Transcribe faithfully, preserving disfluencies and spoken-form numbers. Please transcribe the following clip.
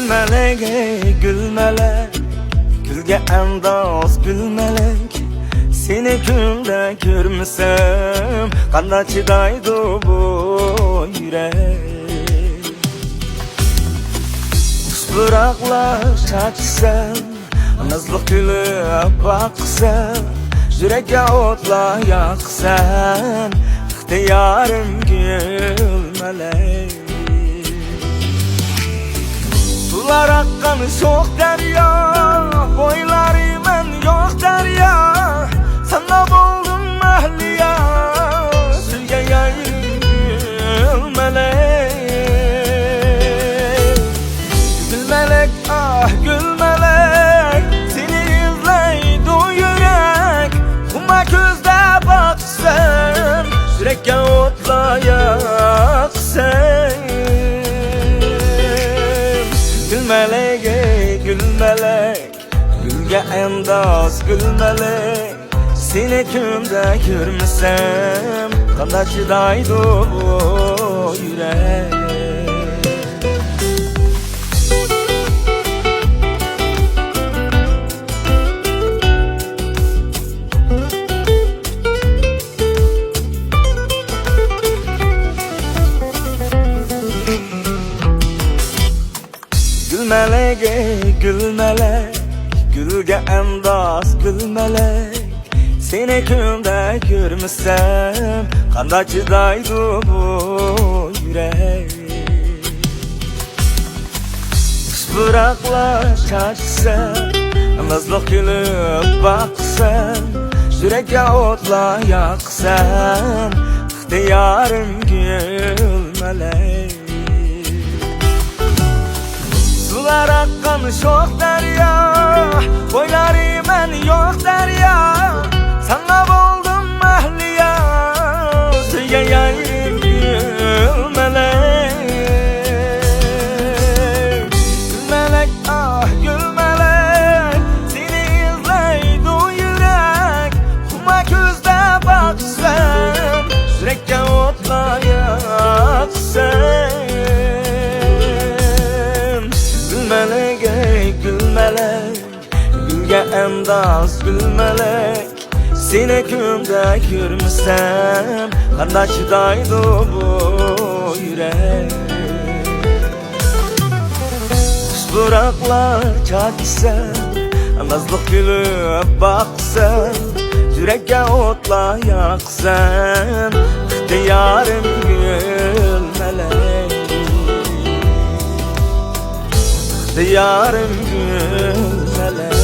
مەلەك، گۈل مەلەك، گۈلگە ئەنداز گۈل مەلەك. سېنى كۈندە كۆرمىسەم، قانداق چىدايدۇ بۇ يۈرەك؟ خۇش پۇراقلار چاچىسەن، نازلىق كۈلۈپ باقىسەن، يۈرەككە ئوتلار ياقىسەن، ئىختىيارىم گۈل مەلەك. سۇلار ئاققان شوخ دەريا، بويلىرى مەن يوق دەريا، ساڭا بولدۇم مەھلىيا، سۆيگەن يارىم گۈل مەلەك. گۈل مەلەك، ئاھ، گۈل مەلەك، سېنى ئىزدەيدۇ يۈرەك، خۇمار كۆزدە باقىسەن، يۈرەككە ئوتلار ياقىسەن. گۈل مەلەك، گۈل مەلەك، گۈلگە ئەنداز گۈل مەلەك. سېنى كۈندە كۆرمىسەم، قانداق چىدايدۇ بۇ يۈرەك؟ گۈل مەلەك، گۈل مەلەك، گۈلگە ئەنداز گۈل مەلەك. سېنى كۈندە كۆرمىسەم، قانداق چىدايدۇ بۇ يۈرەك؟ خۇش پۇراقلار چاچىسەن، نازلىق كۈلۈپ باقىسەن، يۈرەككە ئوتلار ياقىسەن، ئىختىيارىم گۈل مەلەك. سۇلار ئاققان شوخ دەريا، بويلىرى مەن يوق دەريا، ساڭا بولدۇم مەھلىيا، سۆيگەن يارىم گۈل مەلەك. گۈل مەلەك، ئاھ، گۈل مەلەك، سېنى ئىزدەيدۇ يۈرەك، خۇمار كۆزدە باقىسەن، يۈرەككە ئوتلار ياقىسەن. گۈل مەلەك، گۈل مەلەك، گۈلگە ئەنداز گۈل مەلەك. سېنى كۈندە كۆرمىسەم، قانداق چىدايدۇ بۇ يۈرەك؟ خۇش پۇراقلار چاچىسەن، نازلىق كۈلۈپ باقىسەن، يۈرەككە ئوتلار ياقىسەن، ئىختىيارىم گۈل مەلەك. ئىختىيارىم گۈل مەلەك.